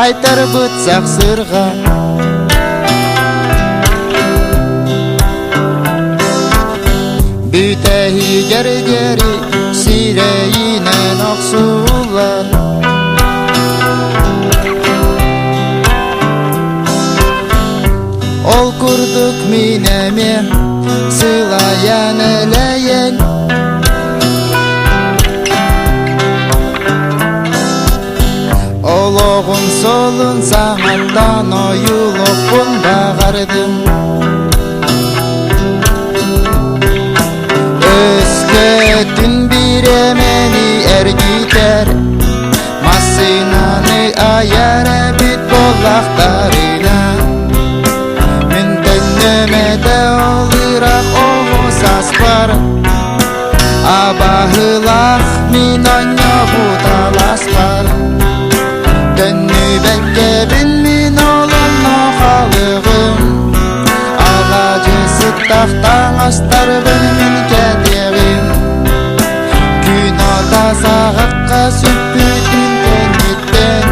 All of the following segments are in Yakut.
Хайтарбыт сахсырҕа Бүтэһигэр диэри сирэйинэн охсуллар. Ол курдук мин эмиэ сылайан элэйэн Олоҕум солун саҥаттан ойуулуохпун баҕардым. Өскөтүн бириэмэни эргитэр массыынаны айар эбит буоллахтарына мин төннүм этэ ол ыраах оҕо сааспар Абаһылаах мин онньобуталаспар Төннүбэккэбин мин олонно халыгым Алаадьы сыттах таҥастарбын мин кэтиэҕим Күн ата саҕахха сүппүтүн кэнниттэн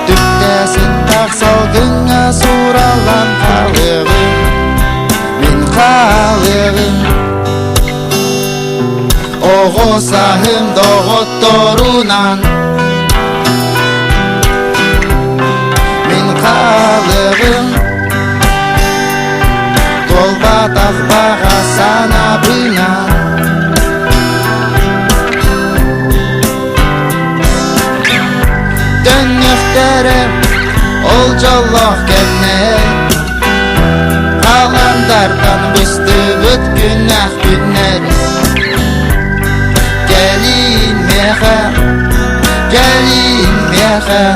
Түптэ сыттах салгыҥҥа суураллан хаалыаҕым Мин хаалыаҕым. Оҕо сааһым доҕотторунан Мин хаалыаҕым Туолбатах баҕа санаабынан Төннүөхтэрэ ол дьоллоох кэмнэр Халандартан быстыбыт күннээх күннэр Кэлиин миэхэ, кэлиин миэхэ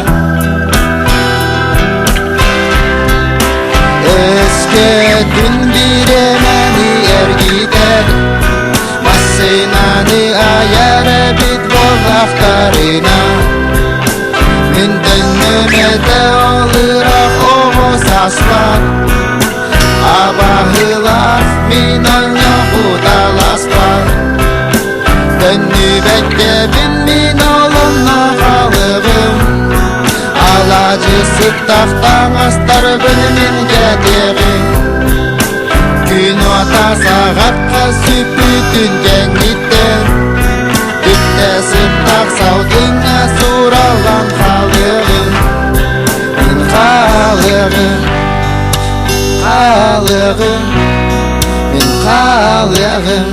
Өскөтүн бириэмэни эргитэр Массыынаны айар эбит буоллахтарына Мин төннүм этэ ол ыраах оҕо сааспар Абаһылаах мин онньоһуталаспар Төннүбэккэбин мин олонно халыбым Алаадьы сыттах таҥастарбын мин кэтиэҕим Күн уота саҕахха сүппүтүн кэнниттэн Түптэ сыттах салгыҥҥа суураллан хаалыаҕым Мин хаалыаҕым, хаалыаҕым, мин хаалыаҕым.